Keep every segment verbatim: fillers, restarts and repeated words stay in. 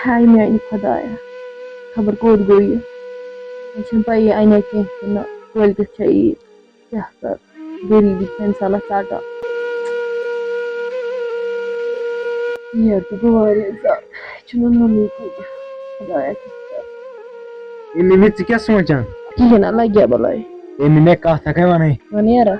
ہاے میانہِ خۄدایا، خبر کوٚت گوٚو یہِ؟ مےٚ چھَنہٕ پَیی اَنیا کینٛہہ کِنہٕ نہ۔ کٲلۍ کٮ۪تھ چھےٚ عیٖد، کیٛاہ کَرٕ؟ غریٖبی چھےٚ اِنسانَس ژَٹان۔ یَتھ گوٚو واریاہ زیادٕ، چھُنہٕ نوٚنُے کُنہِ۔ خۄدایا، کیٛاہ کَرٕ؟ اے مِمی، ژٕ کیٛاہ سونٛچان؟ کِہیٖنۍ نہ، لَگہِ ہا بَلاے۔ اے مِمی، کَتھ ہٮ۪کَے وَنٕنۍ؟ وَن یارا۔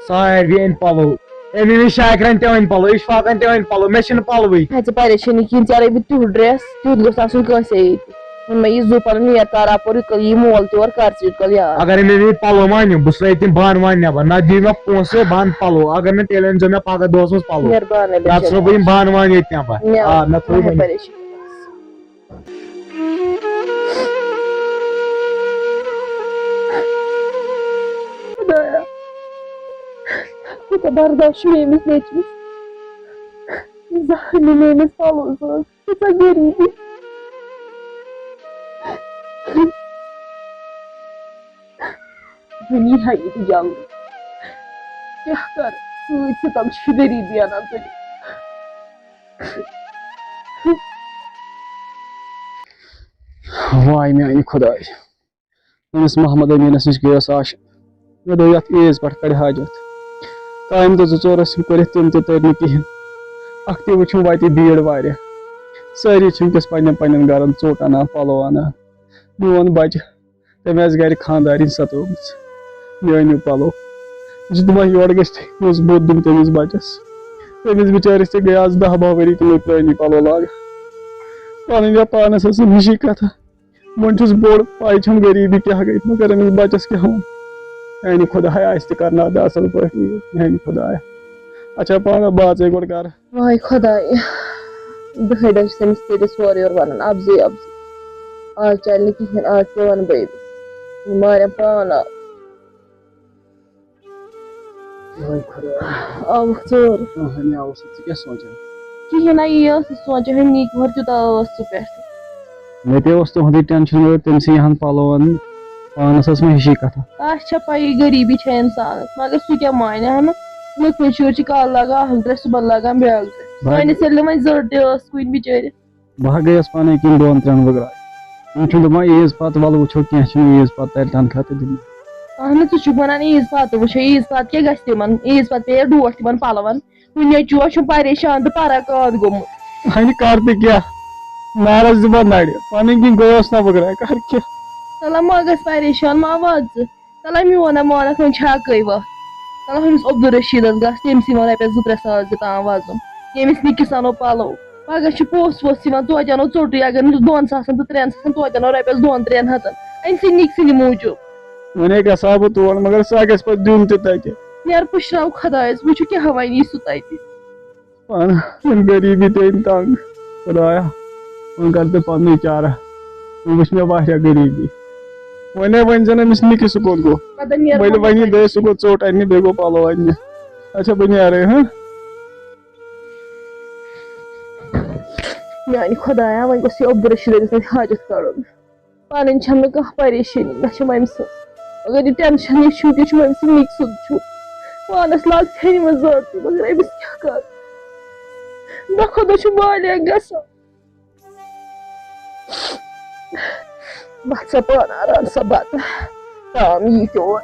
ساروی أنۍ پَلو۔ اے مِمی، شاکرَن تہِ أنۍ پَلو، اِشفاقَن تہِ أنۍ پَلو، مےٚ چھِنہٕ پَلوٕے۔ ہے، ژٕ پریشٲنی کِہیٖنۍ، ژےٚ اَنَے بہٕ تیُتھ ڈرٛٮ۪س، تیُتھ گوٚژھ آسُن کٲنٛسے ییٚتہِ۔ ووٚن مےٚ، یہِ زُو پَنُن نیر کَر اَپور، یہِ کَر، یہِ مول تہِ اورٕ کَر ژٕ یہِ کَر یاد۔ اگر مےٚ یہِ پَلو مانیو، بہٕ سُلے تِم بانہٕ وانہٕ نٮ۪بر، نَتہٕ دِیِو مےٚ پونٛسہٕ بانہٕ پَلو، اگر نہٕ تیٚلہِ أنۍزیو مےٚ پَگاہ دۄہَس منٛز پَلو۔ مہربان نَتہٕ ژھٕنو بہٕ یِم بانہٕ وانہٕ ییٚتہِ نٮ۪بر۔ نٮ۪بر۔ آ، مےٚ تھٲیِو مہٕ ؤنِتھ۔ پریشٲنی۔ خۄدایا، کوٗتاہ برداش چھُ مےٚ أمِس نیٚچوِس۔ زانٛہہ نہٕ مےٚ أمِس پَلو زٲژ، کۭژاہ غریٖبی۔ وۄنۍ یی ہا یہِ تہِ جلدی۔ کیٛاہ کَرٕ؟ سۭتۍ سۭتۍ تِم چھِ غریٖبی اَنان تُلِتھ۔ واے میانہِ خۄدایہِ، أمِس محمد أمیٖنَس نِش گٔیَس عاشق۔ مےٚ دوٚپ، یَتھ عیٖذ پٮ۪ٹھ کَڑِ حاجت۔ کامہِ تہٕ زٕ ژور ٲسِم کٔرِتھ، تِم تہِ تٔرۍ نہٕ کِہیٖنۍ۔ اَکھتُے وٕچھِم، وَتہِ بیٖڑ واریاہ۔ سٲری چھِ وٕنکیٚس پنٛنٮ۪ن پنٛنٮ۪ن گَرَن ژوٚٹ اَنان، پَلو اَنان۔ میون بَچہٕ، تٔمۍ آسہِ گَرِ خانٛدارِنۍ سَتٲومٕژ۔ مےٚ أنِو پَلو۔ یہِ چھُ دَپان، یورٕ گٔژھِتھ اوس بوٚد دیُن تٔمِس بَچَس۔ تٔمِس بِچٲرِس تہِ گٔے آز دَہ باہ ؤری تِمَے پرٛٲنی پَلو لاگان۔ پَنٕنۍ یا پانَس ٲسٕم ہِشی کَتھا۔ وۄنۍ چھُس بوٚڑ، پَے چھَم غریٖبی کیٛاہ گٔے، مگر أمِس بَچَس کیٛاہ وَنہٕ؟ میٛانہِ خۄدایا، آسہِ تہِ کَرناو تہٕ اَصٕل پٲٹھۍ یہِ، میٛانہِ خۄدایا۔ اچھا، پانہٕ باژَے گۄڈٕ گَرٕ۔ واے خۄداے، دَہہِ بَجہِ چھِ تٔمِس تٔتِس ہورٕ یورٕ وَنان، اَپزُے اَپزُے۔ آز چَلہِ نہٕ کِہیٖنۍ، آز کیٛاہ وَنہٕ بہٕ أمِس؟ یہِ مارٮ۪م پان آز۔ واے خۄدایا۔ آوُکھ ژوٚر۔ اَہَنہِ آوُس، ژٕ کیٛاہ سونٛچان؟ کِہیٖنۍ نہ، یی ٲسٕس سونٛچان، ہُمہِ نِکۍ ہورٕ تیوٗتاہ ٲس ژٕ پٮ۪ٹھ۔ مےٚ تہِ اوس تُہُنٛدُے ٹٮ۪نشَن، مگر تٔمۍ سٕے یِہَن پَلوَن، پانَس ٲس مےٚ ہِشی کَتھا۔ اَسہِ چھےٚ پَیی، غریٖبی چھےٚ اِنسانَس، مگر سُہ کیٛاہ مانہِ ہا نہٕ؟ لُکہٕ وٕنۍ شُرۍ چھِ کالہٕ لاگان اَکھ ڈرٛٮ۪س، صُبحن لاگان بیٛاکھ ڈرٛٮ۪س۔ بَس۔ سانہِ سۭتۍ نہٕ وۄنۍ زٔٹ تہِ ٲس کُنہِ بِچٲرِس۔ بہٕ ہا گٔیَس پَنٕنۍ کِنۍ دۄن ترٛٮ۪ن وٕگراے۔ یِم چھِنہٕ دَپان عیٖذ پَتہٕ وَلہٕ وٕچھو کینٛہہ چھُنہٕ، عیٖذ پَتہٕ تَرِ تَنخواہ تہٕ دِمو۔ اَہنُو، ژٕ چھُکھ وَنان عیٖذ پَتہٕ وٕچھو، عیٖذ پَتہٕ کیٛاہ گژھِ تِمَن؟ عیٖذ پَتہٕ پیٚیہِ ڈوٹھ تِمَن پَلوَن۔ وٕنہِ چھُ، چھُ پریشان تہٕ پَران کاد گوٚمُت۔ وۄنۍ کَر تہٕ کیٛاہ؟ نارَس دِمہٕ نَرِ۔ پَنٕنۍ کِنۍ گٔیَس نہ بہٕ گرٛاے، کَر کیٛاہ؟ تَلہ ما گژھ پریشان، ما وَژھ ژٕ۔ تَلہ میون ہا مانَکھ، وۄنۍ چھا کٔہۍ وَتھ؟ تَلہ ہُمِس عبدالرشیٖدَس گژھ، تٔمۍ سٕے وَن رۄپیَس زٕ ترٛےٚ ساس دِ تام وَزُن۔ ییٚمِس نِکِس اَنو پَلو۔ پَگاہ چھُ پوٚژھ ووٚژھ یِوان، توتہِ اَنو ژوٚٹُے، اگر نہٕ دۄن ساسَن تہٕ ترٛٮ۪ن ساسَن، توتہِ اَنو رۄپیَس دۄن ترٛٮ۪ن ہَتَن۔ أمۍ سٕنٛدِ نِکۍ سٕنٛدِ موٗجوٗب۔ وۄنۍ ہے گژھٕ ہا بہٕ تور، مگر سُہ ہا گژھِ پَتہٕ دیُن تہِ تَتہِ۔ نیر پُشراو خۄدایَس، وٕچھِو کیٛاہ وَنہِ یہِ سُہ تَتہِ۔ پانہٕ وۄنۍ غریٖبی تہِ أنۍ تنٛگ۔ خۄدایا، وۄنۍ کر تہٕ پننُے چارہ۔ وۄنۍ وٕچھ مےٚ واریاہ غریٖبی۔ وۄنۍ ہے ؤنۍ زٮ۪ن أمِس نِکِس سُہ کوٚت گوٚو۔ پتہٕ نیرٕ وۄنۍ بہٕ وۄنی وۄنۍ۔ دے سُہ کوٚت ژوٚٹ اَننہِ، بیٚیہِ گوٚو پَلو اَننہِ۔ اچھا، بہٕ نیرے، ہاں؟ میانہِ خۄدایا، وۄنۍ گوٚژھ یہِ عبدالرشیٖد أمِس وۄنۍ حاجت کَڑُن۔ پَنٕنۍ چھَم نہٕ کانٛہہ پریشٲنی، نہ چھَم أمۍ سٕنٛز۔ مگر یہِ ٹٮ۪نشَن، یہِ چھُم، یہِ چھُم أمۍ سٕنٛدِ نِکۍ سُنٛد چھُم۔ پانَس لاگ ژھٮ۪نہِ منٛز ذٲتی، مگر أمِس کیٛاہ کَرٕ؟ دۄہ کھۄتہٕ دۄہ چھُم والیاہ گژھان۔ بَتھ سا پانہٕ، رَن سا بَتہٕ۔ تام یی تور۔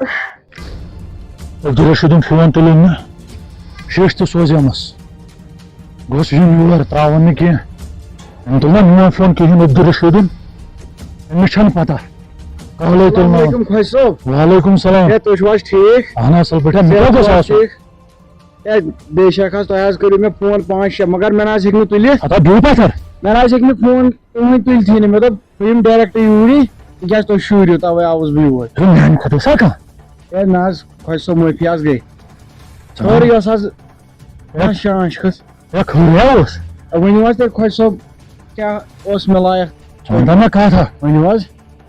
عبدالرشیٖدُن فون تُلُن نہٕ، شیشہِ تہِ سوزیمَس۔ گوٚژھ یُن یور، ترٛاوُن نہٕ کینٛہہ۔ أمۍ تُل نہ میون فون کِہیٖنۍ، عبدالرشیٖدُن۔ أمِس چھَنہٕ پَتہ۔ کالے تُلناوُن۔ السلام علیکم خۄجہِ صٲب۔ وعلیکم السلام۔ ہے، تُہۍ چھِو حظ ٹھیٖک؟ اہن حظ، اَصٕل پٲٹھۍ۔ مےٚ صحت کیٛاہ گوٚژھ چھُوا آسُن؟ ٹھیٖک؟ ہے، بے شک حظ، تۄہہِ حظ کٔرِو مےٚ فون پانٛژھ شےٚ، مگر مےٚ نہ حظ ہیٚکہِ نہٕ تُلِتھ۔ ہتا بِہِو پَتھر۔ مےٚ نہ حظ ہیٚکہِ نہٕ فون کٕہٕنۍ تُلتھٕے نہٕ۔ مےٚ دوٚپ، بہٕ یِمہٕ ڈایریکٹ یوٗرۍ، تِکیٛازِ تۄہہِ شوٗرِو، تَوَے آوُس بہٕ یور۔ ہے، میٛانہِ کھۄتہٕ اوسا کانٛہہ؟ ہے، نہ حظ، خۄجہِ صٲب، معٲفی حظ گٔے۔ ژٕ خٲرٕے ٲس حظ، ہے۔ کانٛہہ شانٛش کھٔژ۔ ہے، خٲرٕے ہا اوس۔ ہے، ؤنِو حظ تیٚلہِ، خۄجہِ صٲب، کیٛاہ اوس مےٚ لایق؟ ژٕ وَن تہٕ مےٚ کَتھ اَکھ۔ ؤنِو حظ۔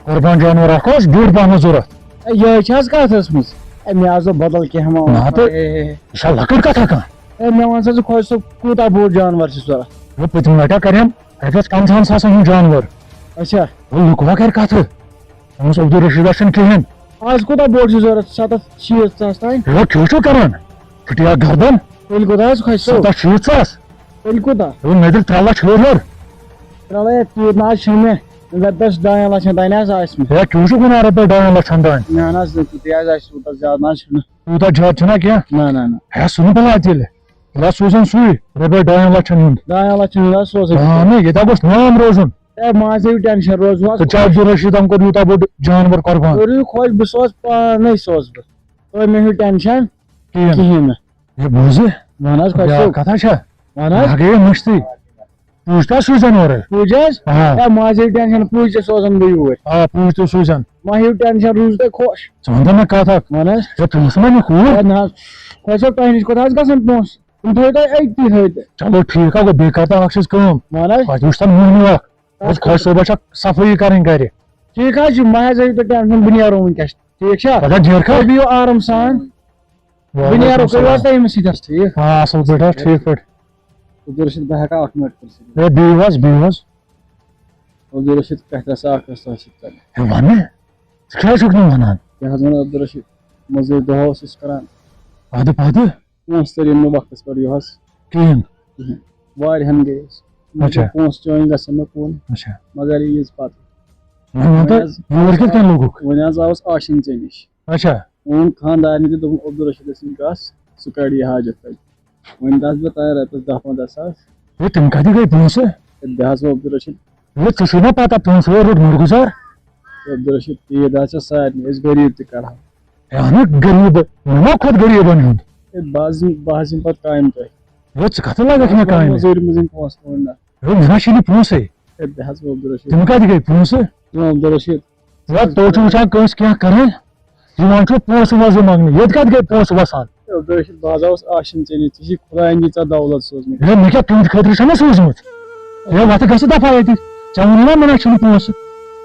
قۄربان جانور اَکھ اوس بوٚڑ پَہمَتھ ضوٚرَتھ۔ ہے، یِہوٚے چھِ حظ کَتھ ٲسمٕژ؟ ہے، مےٚ حظ دوٚپ بدل کینٛہہ ہٮ۪مہٕ ہا۔ نہ تہٕ۔ ہے، ہے، ہے۔ یہِ چھا لۄکٕٹ کَتھا کانٛہہ؟ ہے، مےٚ وَن سا ژٕ، خۄجہِ صٲب، کوٗتاہ بوٚڑ جانور چھِ ضوٚرَتھ؟ ہے، پٔتِم لَٹہِ کَریٚم رۄپیَس پنٛژاہَن ساسَن ہُنٛد جانور۔ اچھا۔ ہے، لُکھ وۄنۍ کَرِ کَتھٕ۔ دوٚپمَس، عبدالرشیٖدَس چھُنہٕ کِہیٖنۍ۔ آز کوٗتاہ بوٚڑ چھُ ضوٚرَتھ؟ سَتَتھ شیٖتھ ساس تام؟ ہے، کیٛاہ چھُو کَران؟ پھٕٹیا گردن؟ تیٚلہِ کوٗتاہ حظ، خۄجہِ صٲب؟ سَتَتھ شیٖتھ ساس؟ تیٚلہِ کوٗتاہ؟ ہے، مےٚ دِل ترٛےٚ لَچھ ہیوٚر ہیوٚر۔ ترٛاوے تیوٗت نہ حظ چھُنہٕ مےٚ۔ رۄپیَس ڈاین لَچھَن تام حظ آسہِ مےٚ۔ ہے، کیٛاہ چھُکھ وَنان رۄپیَس ڈاین لَچھَن تام؟ نہ، نہ حظ، نہ، تیوٗت تہِ حظ آسہِ، تیوٗتاہ زیادٕ نہ حظ چھُنہٕ۔ تیوٗتاہ زیادٕ چھُنہ کینٛہہ۔ نہ، نہ، نہ۔ ہے، سُہ نہٕ بَلاے تیٚلہِ۔ بَلاے سوزَن سُے، رۄپیَس ڈاین لَچھَن ہُنٛد۔ ڈاین لَچھَن ہُنٛد حظ سوزَن۔ اہنہٕ، ییٚتہِ ہا گوٚژھ نام روزُن۔ ہے، ما حظ ہیٚیِو ٹٮ۪نشَن، روزِو حظ تہٕ ژےٚ خۄش۔ عبدالرشیٖدَن کوٚر یوٗتاہ بوٚڑ جانوَر قۄربان۔ کٔرِو خۄش، بہٕ سوزٕ پانَے سوزٕ بہٕ۔ تُہۍ مہ ہیٚیِو ٹٮ۪نشَن کِہیٖنۍ۔ کِہیٖنۍ نہٕ۔ ہے، بوٗزٕ؟ وَن حظ، خۄش بیٛاکھ صٲب۔ کَتھا چھا؟ وَن حظ۔ مےٚ گٔیے مٔشتٕے۔ پوٗج تہِ حظ سوٗزِزٮ۪ن اورٕ۔ پوٗج حظ؟ آ۔ ہے، ما حظ ہیٚیِو ٹٮ۪نشَن، پوٗج تہِ سوزَن بہٕ یوٗرۍ۔ آ، پوٗج تہِ سوٗزِزٮ۪ن۔ ما ہیٚیِو ٹٮ۪نشَن، روٗزِو تُہۍ خۄش۔ ژٕ وَن تہٕ مےٚ کَتھ اَکھ۔ وَن حظ۔ ہے، پونٛسہٕ ما نِکھ اوٗرۍ؟ ہے، نہ حظ۔ خۄش صٲب، تۄہہِ نِش کوٚت حظ گژھن پونٛسہٕ؟ تِم تھٲیِو تُہۍ أتی تھٲیِتھ۔ چلو، ٹھیٖک ہا گوٚو، بیٚیہِ کَر تہٕ اَکھ چیٖز کٲم۔ وَن حظ۔ اَسہِ وٕچھ تَن مۄہنیوٗ اَکھ۔ بہٕ اوسُس خۄش صٲبَس چھَکھ صفٲیی کَرٕنۍ گَرِ۔ ٹھیٖک حظ چھُ، مہ حظ ہیٚیِو تُہۍ ٹٮ۪نشَن، بہٕ نیرو وٕنۍکٮ۪س، ٹھیٖک چھا؟ پَگاہ نیرکھا؟ تُہۍ بِہِو آرام سان۔ وعلیکُم بہٕ نیرو، کٔرِو حظ السلام۔ تُہۍ أمِس سۭتۍ حظ ٹھیٖک۔ آ، اَصٕل پٲٹھۍ حظ، ٹھیٖک پٲٹھۍ۔ عبدالرشیٖد، بہٕ ہٮ۪کا اَکھ مِنَٹ کٔرِتھ؟ ہے، بِہِو حظ، بِہِو حظ۔ عبدالرشیٖد، کَتھِ آسہٕ اَکھ ٲس تۄہہِ سۭتۍ کَرٕنۍ۔ ہے، وَن مےٚ، ژٕ کیٛازِ چھُکھ نہٕ وَنان؟ کیٛاہ حظ وَنو عبدالرشیٖد، مٔزوٗرۍ دۄہَس ٲسۍ کَران۔ پَتہٕ، پَتہٕ؟ پونٛسہٕ تٔرۍ نہٕ وقتَس پٮ۪ٹھ یُہُس۔ کِہیٖنۍ۔ کِہیٖنۍ۔ واریاہَن گٔیَس۔ اچھا۔ پونٛسہٕ چٲنۍ گژھن مےٚ کُن۔ اچھا۔ مگر عیٖذ پَتہٕ۔ وۄنۍ وَن تہٕ وۄنۍ حظ یور کِتھ کٔنۍ لوٚگُکھ؟ وۄنۍ حظ آوُس آشِن ژےٚ نِش۔ اچھا۔ ووٚن خانٛدارنہِ تہِ، دوٚپُن، "عبدالرشیٖدَس نِش گژھ، سُہ کَڑِ یہِ حاجت تَتہِ۔" وۄنۍ دَس بہٕ تۄہہِ رۄپیَس دَہ پنٛداہ ساس۔ ہے، تِم کَتہِ گٔے پونٛسہٕ؟ ہے، دِ حظ وۄنۍ عبدالرشیٖد۔ ہے، ژےٚ چھُے نا پَتہ پونٛسہٕ وٲلۍ روٚٹ مُرگُزار؟ ہے، عبدالرشیٖد، عیٖد حظ چھےٚ سارنٕے، أسۍ غریٖب تہِ کَڑہو۔ ہے، اَہنُو، غریٖب، وۄنۍ ما کھۄتہٕ غریٖبَن ہُنٛد؟ ہے، بہٕ حظ یِمہٕ، بہٕ حظ یِمہٕ پَتہٕ کامہِ پٮ۪ٹھ۔ ہے، ژٕ کَتھ لَگَکھ مےٚ کامہِ؟ مٔزوٗرۍ منٛز یِم پونٛسہٕ تُلٕنۍ نہ۔ ہے، مےٚ نہ چھِ نہٕ پونٛسَے۔ ہے، دِ حظ وۄنۍ عبدالرشیٖد۔ تِم کَتہِ گٔے پونٛسہٕ؟ ہے، عبدالرشیٖد۔ ہے، تُہۍ چھِو وٕچھان کٲنٛسہِ کینٛہہ کَران؟ یِوان چھُ پونٛسہٕ وۄزُم منٛگنہِ۔ ییٚتہِ کَتہِ گٔے پونٛسہٕ وَسان؟ ہے، عبدالرشیٖد، بہٕ حظ آوُس آشِن ژےٚ نِش، ژےٚ چھِ خۄدایَن ییٖژاہ دولت سوٗزمٕژ۔ ہے، مےٚ کیٛاہ تُہٕنٛدِ خٲطرٕ چھَنا سوٗزمٕژ؟ ہے، وۄتھٕ گژھٕ دَفا ییٚتہِ۔ ژےٚ ووٚنُے نا مےٚ نہ چھِنہٕ پونٛسہٕ۔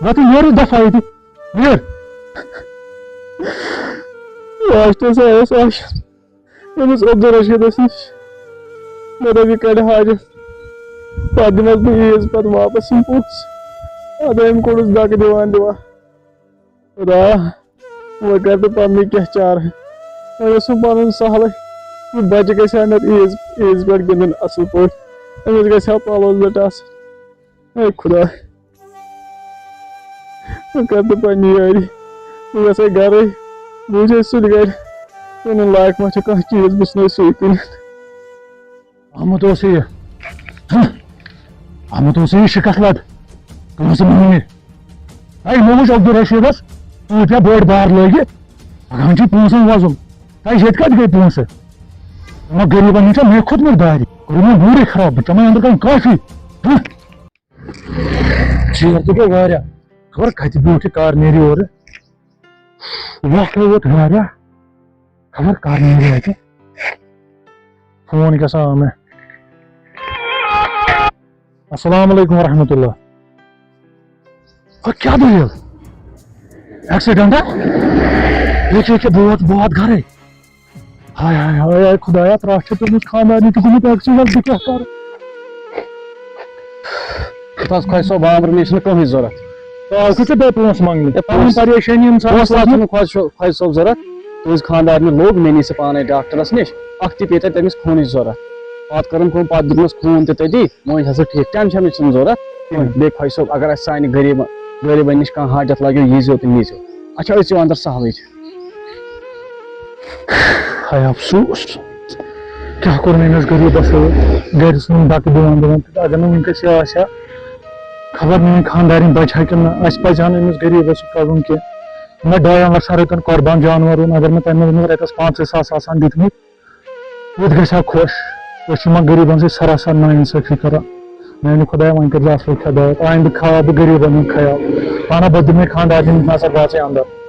وۄتھٕ یورٕ دَفا ییٚتہِ۔ یور۔ لاسٹَس آیَس آشِن أمِس عبدالرشیٖدَس نِش۔ مےٚ دوٚپ، یہِ کَڑِ حاجت۔ پَتہٕ دِمَس بہٕ عیٖذ پَتہٕ واپَس یِم پونٛسہٕ۔ اَدٕ أمۍ کوٚڑُس دَکہٕ دِوان دِوان۔ خۄدایا، وۄنۍ کر تہٕ پننُے کینٛہہ چارٕ۔ وۄنۍ اوسُم پنُن سہلٕے۔ یہِ بچہِ گژھِ ہا مےٚ عیٖز، عیٖز پٮ۪ٹھ گِنٛدُن اصل پٲٹھۍ۔ أمِس گژھِ ہا پلو زٔٹ آسٕنۍ۔ اے خۄدا، وۄنۍ کر تہٕ پننہِ یٲری۔ بہٕ گژھے گرے، بہٕ وٕچھے سُلہِ گرِ۔ کٕنُن لایق ما چھُ کانٛہہ چیٖز، بہٕ ژھٕنے سُے کٕنِتھ۔ آمُت اوس یہِ، ہہ، آمُت اوس یہِ شِکَس لَد، کٲنٛسہِ مٔنٛگنہِ۔ ہے، یِمو وٕچھ عبدالرشیٖدَس، پٲپیٛا بٔڑ بار لٲگِتھ، پَکان چھِ پونٛسَن وۄزُم۔ ہے، ییٚتہِ کَتہِ گٔے پونٛسہٕ؟ یِمو غریٖبَن ہِنٛدۍ چھا مےٚ کھوٚتمُت دارِ؟ کوٚرُن مےٚ موٗڈٕے خراب، بہٕ چَمَے أنٛدرٕ کَنہِ کافی۔ ہہ۔ ژیر تہِ گوٚو واریاہ، خبر کَتہِ بیوٗٹھ یہِ کَر نیرِ یورٕ۔ وقت ووت واریاہ، خبر کر نیرِ اتہِ۔ فون کیٛاہ سا آو مےٚ۔ السلام علیکم ورحمۃ اللہ۔ ہا، کیٛاہ دٔلیٖل؟ ایکسیڈنٹ ہا؟ ییٚکیٛاہ، ییٚکیٛاہ، بہٕ ووت، بہٕ ووت گرے۔ ہاے، ہاے، ہاے، ہاے، خدایا، ترٛٹھ چھِ پیٚمٕژ، خانٛدارنہِ تہِ گوٚمُت ایکسیڈنٹ، بہٕ کیٛاہ کرٕ؟ تَس خۄجہِ صٲب، بامبرُن، مےٚ چھُنہٕ کٕہٕنۍ ضوٚرَتھ۔ ژٕ آوکھٕ ژٕ بیٚیہِ پونٛسہٕ منٛگنہِ؟ ہے، پَنٕنۍ پونٛسہٕ، پریشٲنی یِم ژٕ پونٛسہٕ آسہٕ نہٕ خۄجہِ صٲب، خۄجہِ صٲب ضوٚرَتھ۔ تُہٕنٛز خانٛدارنہِ لوٚگ، مےٚ نی سُہ پانَے ڈاکٹرَس نِش۔ اَکھ تہِ پیٚیہِ تَتہِ تٔمِس خوٗنٕچ ضوٚرَتھ۔ پَتہٕ کٔرٕن کٲم، پَتہٕ دیُتنَس خوٗن تہِ تٔتی۔ وۄنۍ چھِ سُہ ٹھیٖک، ٹٮ۪نشَنٕچ چھِنہٕ ضوٚرَتھ کِہیٖنۍ۔ بیٚیہِ خۄجہِ صٲب، اگر اَسہِ سانہِ غریٖبَن، غریٖبَن نِش کانٛہہ حاجت لَگیو، ییٖزیو تہٕ نیٖزیو۔ اَچھا، أسۍ یِو اَندَر سہلٕے چھِ۔ ہاے افسوس، کیٛاہ کوٚر مےٚ أمِس غریٖبَس سۭتۍ؟ گَرِ ژھٕنُن بَتہٕ دِوان دِوان، تہٕ اگر نہٕ وٕنکٮ۪س یہِ آسہِ ہا، خبر میٛٲنۍ خانٛدارِنۍ بَچہِ ہا کِنہٕ نہ۔ اَسہِ پَزِ ہا نہٕ أمِس غریٖبَس سۭتۍ کَرُن کینٛہہ۔ مےٚ ڈایَن لَچھ رۄپیَن قۄربان جانوَر اوٚن، اگر مےٚ تَمہِ منٛز رۄپیَس پانٛژَے ساس آسہٕ ہَن دِتمٕتۍ، یہِ تہِ گژھِ ہا خۄش۔ أسۍ چھِ یِمَن غریٖبَن سۭتۍ سراسر نااِنصٲفی کَران۔ میٛانہِ خۄدایا، وۄنۍ کٔرۍزِ اَصٕل ہدایت۔ آیِندٕ تھاوٕ ہا بہٕ غریٖبَن ہُنٛد خیال۔ پانہ بہٕ دِمہٕ خانٛدارِنۍ نظر واژٕے اَندَر۔